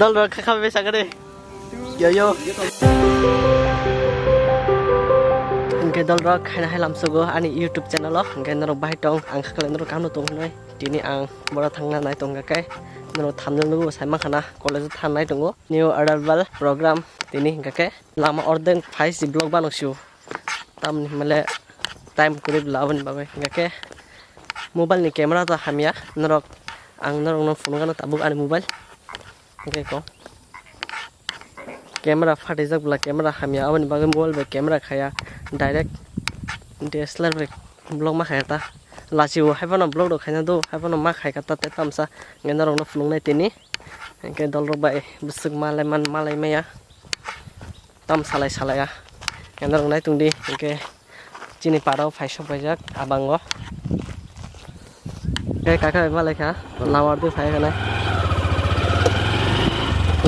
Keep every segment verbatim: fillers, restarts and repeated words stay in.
Dol rok kha kha bai sakari. Yo, yo. Hingke dol rok khaina hai lamsogo ani YouTube channel o. Hingke norok bahai tong, ang khaklai norok kaham no tong hinoi. Tini ang bora thangna nai tong khe norok thumbnail nugo sai mankha na college o thangnai tongo. New arrival program tini hingke lama ordeng phai si vlog banok sio. Tamni hwnle time kwrwi bwla aboni bagwi. Hingke mobile ni camera ta hamya norok, ang norok no phunukgano tabuk ani mobile. Hingke ko camera phatijak bwla, camera hamya aboni bagwi mobile bai camera khaya, direct D S L R bai vlog ma khaya ta. Lachio haiphano vlog rok khaina do, haiphano ma khaika ta tei tamsa hingke norok no phunuknai tini. Hingke dol rok bai bwswk malai man malai maya. Tam salai salai ya. Norok nai tongdi, hingke chini parao phai sok paijak abango. Hingke kaka bai malai kha, lama rwdi phai khe nai.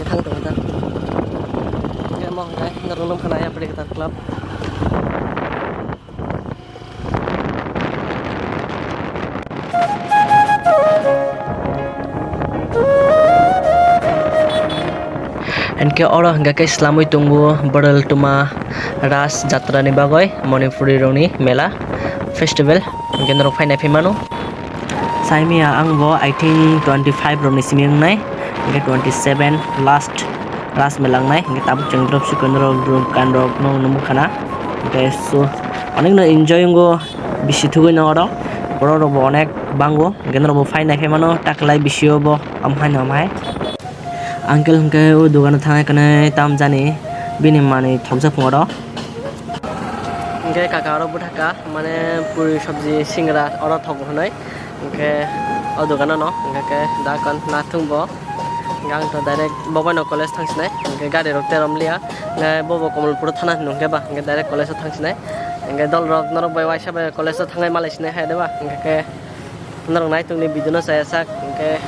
Thang tongo ta. Hingke mo hingke norok nung khna ya Pwrikthar Club. Hingke oro hingke khe slamwi tongo Borel Tuma Ras Jatra ni bagwi Manipuri rokni mela festival hingke norok phainai phai mano. Saimia ang bo I think twenty five rokni simi wngnai, hingke twenty seven last. Ras melangnai, hingke tabuk chwng drop si kondro drop kan rok no nukmung khana. Hingke so onek no enjoy wngo bisi thugui no oro, borok rok bo onek bango, hingke norok bo phai nai phai mano ta kwlai bisi o bo am hai no am hai. Uncle hingke o dogano thangnai kanai tam jani bini manui thokjak phung oro. Hingke kaka oro bwthaka mane puri sabji singra oro thogo hinui, hingke o dogano no hingke da kon nathung bo. Hingke ang to direct bo bai no college thang sinai, hingke gari rok terom liya, hingke bo bo Kamalpur thana hinwi hingke ba, hingke direct college o thang sinai, hingke dol rok norok bai waisa bai college o thangnai malai sinai hai de ba, hingke khe norok nai tongni video no chaya sak, hingke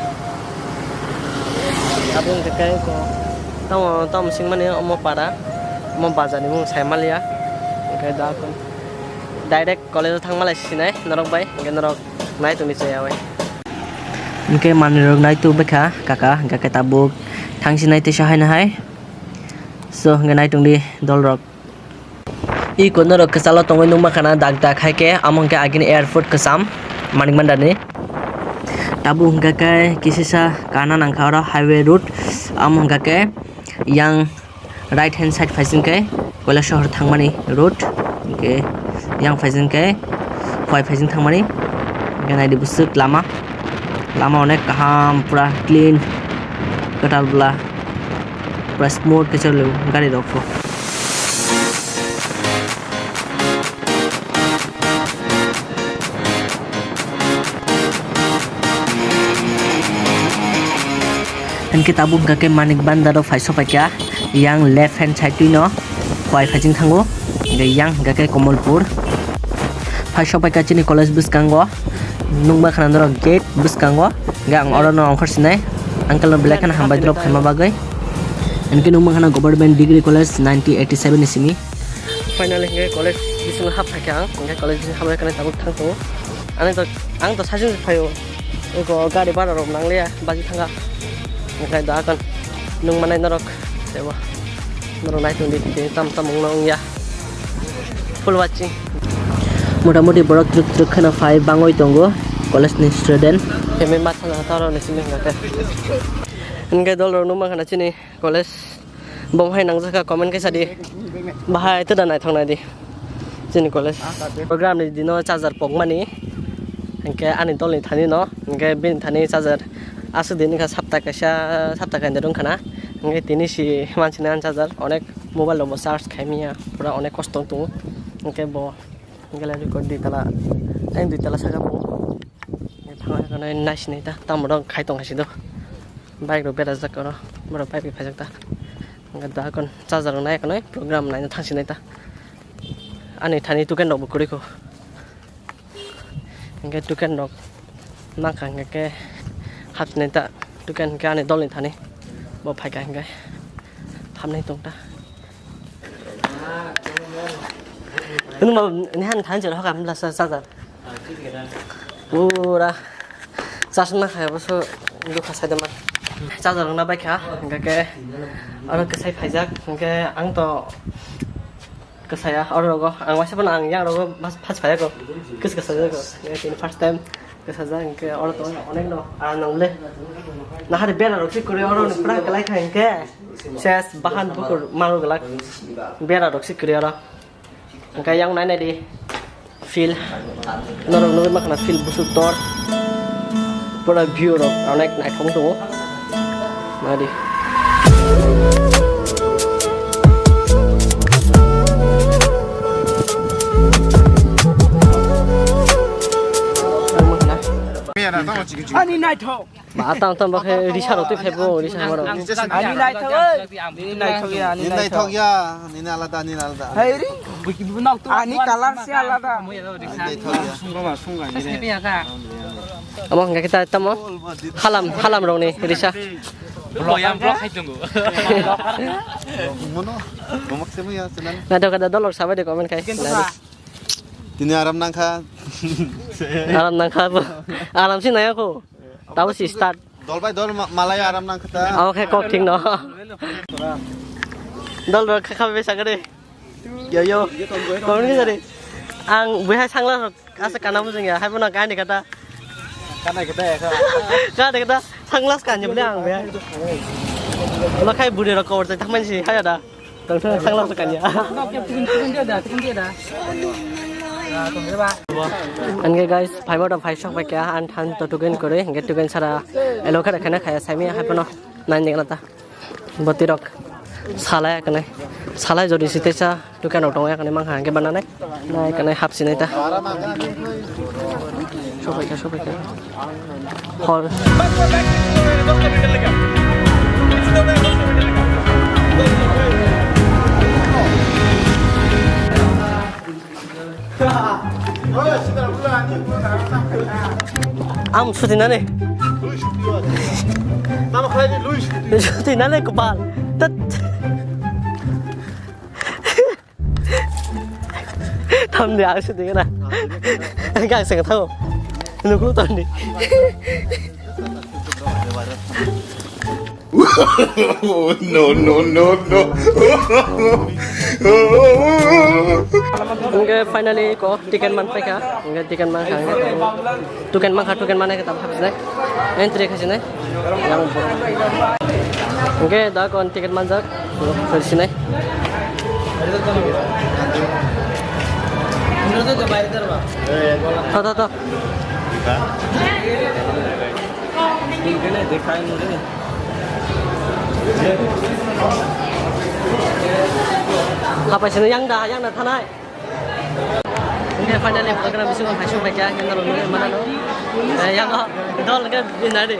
abo hingke khe ko tamo tamo singmani omo para, omo bazar ni mung sai maliya, hingke da kon direct college o thang malai sinai norok bai, hingke norok nai tongni chaya bai. Hingke manwi rok nai tubui kha kaka, hingke khe tabuk thang sinai teisa hai no hai. So, hingke nai tongdi dol rok. I kono rok kwchalo tongwi nukma khana dak dak hai khe, amo hingke agini airport kwcham Manik Bhandar ni. Tabuk hingke khe kisisa kana nangkha oro highway route, amo hingke khe yang right hand side phaising khe Kailasahar thangmani road, hingke yang phaising khe Khowai phaising thangmani, hingke naidi bwswk lama, lama onek kaham pura clean, kwtal bwla pura smooth khe choli o gari rok bo. Hingke tabuk hingka khe Manik Bhandar o phai sopaikha, yang left hand side twi no Khowai phaising thango, hingke yang hingka khe Kamalpur. Phai sopaikha chini college bwskango, nukma khana norok gate bwskango, hingke ang oro no ongkhor sinai, uncle no belai kheno hambai drop khaima bagwi. Hingke nukma khana Government Degree College nineteen eighty seven ni simi. Finally hingke college bisingo hap phaikha ang, hingke college bisingo hapnai khana tabuk thang tongo. Ani to, ang to saichung se phaio. Eko gari bhara rok nangliya, baji thanga. Hingke da kon nung manai norok, tebo norok nai tongdi, tini tam tam wngno wngya. Full watching. Motamuti borok twrwk twrwk kheno phai bangwi tongo, college ni student. Himwi ma thangna toro ni simi hingke. Hingke dol rok nukma khana chini college. Bo hai nangjakha comment khe sadi. Bahai tei da naithok naidi. Chini college. Program ni dino charger pokmani. Hingke ani dolni thani no. Hingke bini thani charger. Aswk din wngkha sapta kaisa, sapta kainwi wngkha na. Hingke tini si manchini ani charger. Onek mobile rok bo charge khaimya. Pura onek kosto tongo. Hingke bo. Hingke le record dui tala. Ang dui tala saka bo. Thangna nai sinai ta. Tamo rok khai tong hai si do. Bike rok berajak oro, borok bike bai phaijak ta. Hingke da kon charger rok nai kanai program naina thangsinai ta. Ani thani token rok bo kwrwi kho. Hingke token rok nangkha hingke hapsinai ta. Token hingke ani dolni thani bo phaikha hingke hamnai tong ta. Nwng ma nihan thansa hokha mla sa sa. Pura chasma khai boso dukha sai dama. Charger wngna baikha, hingkha khe oro kwsai phaijak, hingkhe ang to kwsaya oro rogo, ang waisa phano ang yang rogo pas, pas phaiyago, kwsa kwsa jago, hingkhe tini first time kwsajak, hingkhe oro to onek no aram nang le. Nahari bera rok si kwrwi oro ni pura kwlai kha, hingkhe ses bahan bukur maro glak, bera rok si kwrwi oro. Hingkhe yang nai nai di field. Norok nugwi mankha na field busuk tor. Pura view rok onek naithok tongo. Nai di. Ani naithok. Ba, tamo, tamo, khe risa rok twi phai bo, risa hamar rok. Ani naithok, oi. Ani naithok ya, ani naithok. Nini naithok ya, nini alada, nini alada. Hai ri. Ani colour se alada. Ani naithok ya. Omo hingkha khe ta, tamo? Halam, halam rokni risa. Bloyam blok hai tongo. Mono, momak se muya, senan. Naithok khe da dolok sabai de comment khai. Tini aram nangkha. Aram nangkha bo. Aram si naya ko. Tabo si start. Dol bai dol ma-, malai aram nangkha ta. Abo khe kok thik no. Dol rok kha kha besa gade. Yo, yo. Kono ni sari. Ang buhai sangla rok asa kana bujung ya. Hai bono kani kata. Kana kata ya kha. Kana kata sanglas kanya bole ang buhai. Ola khai buri rok kor tai thangman si hai ada. Tongthok thangla kanya. Hingke guys, phai moto phai sok bai kha, ang than to tuken kore, hingke tuken sara elo kare khana khaya saimi hai pono nai nigna ta. Boti rok salai kane, salai jodi site sa tuken rok tongo kane mangha hingke bananai, nai kane hap sinai ta. Sok bai kha, sok bai kha. Hor. Ang suti nani. Suti nani kopal. Tat. Thamni ang se dega na. Ang se thago. Nukru thamni. No, no, no, no. Hingke finally ko ticket man paikha. Hingke ticket man kha. Token mankha, token manai khe tamo hapsinai. Entry khaisinai. Yang borok. Hingke da kon ticket manjak. Khaisinai. Tho, tho, tho. Hapaisinai yang da, yang da thanai. Hingke finally program bisingo hai sokphaikha, hingke norok nugui manano. Eh, yango dol hingke nai di.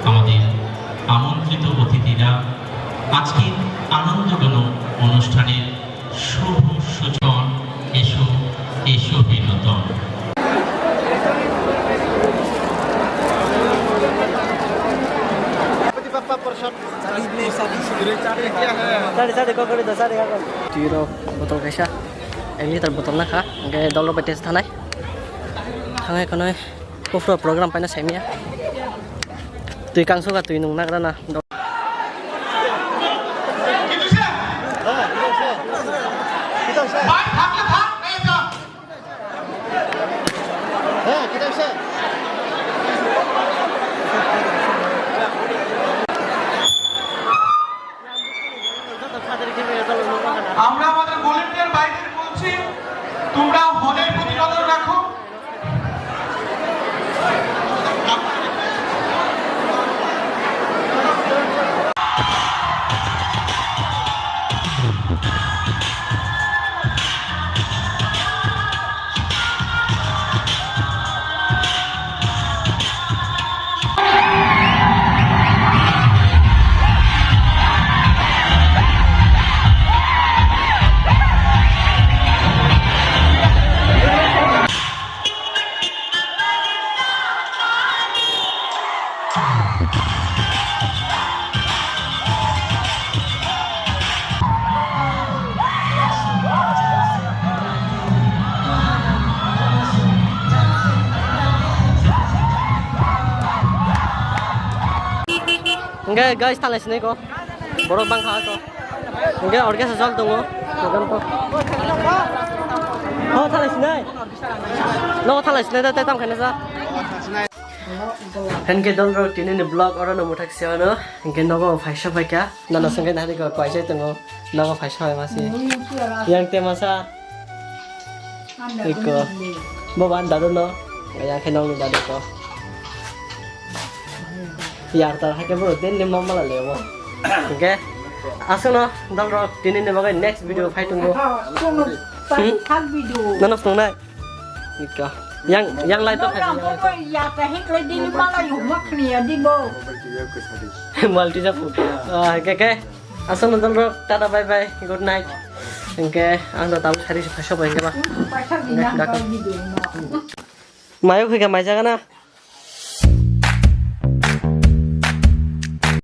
আমাদের আমন্ত্রিত অতিথিরা আজকের আনন্দঘন অনুষ্ঠানের শুভ সূচন। এসো, এসো বিনোদন। Chari, chari, kokori do, chari, kokori. Twi rok botol kaisa, ek liter botol nakha, hwnkhe dol rok bai test thanai. Thangai khonoi kufru program paina saimya. Twi kangsoka twi nung nagra na. আমরা আমাদের ভলেন্টিয়ার ভাইদের বলছি, তোমরা হলের প্রতি নজর রাখো। Hwnkhe guys, thalai sinai ko. Borok bangkha to. Hwnkhe orkhe sa chol tongo. Program to. Ho, thalai sinai. Nogo thalai sinai da, tei tam khaina sa. Hwnkhe dol rok tini ni vlog oro no muthak se ano. Hwnkhe nogo phaisa phaikha. Nana swngkhe nahari ko kwai chai tongo. Nogo phaisa phai masi. Yang te masa. Iko. Bo ban dadu no. Yang khe nong dadu ko. Yar tar hakhe bro, den ni mama la lemo. Hwnkhe aswkno dol rok tini ni bagwi next video phai tongo. Kono Hmm? Thak video. Nono phunuknai. Iko. Yang, yang lai to Bono, phai. Bono, ya ta hik lai dini mala yu mak ni ya di bo. Multi japu. Ah, ke, ke. Aswkno dol rok, tata, bye bye, good night. Hwnkhe ang do tabuk sari se phai sok bai hwnkhe ba. Paisa di Hwnkhe na dakha. Video no. Mayo khe mai jaga na.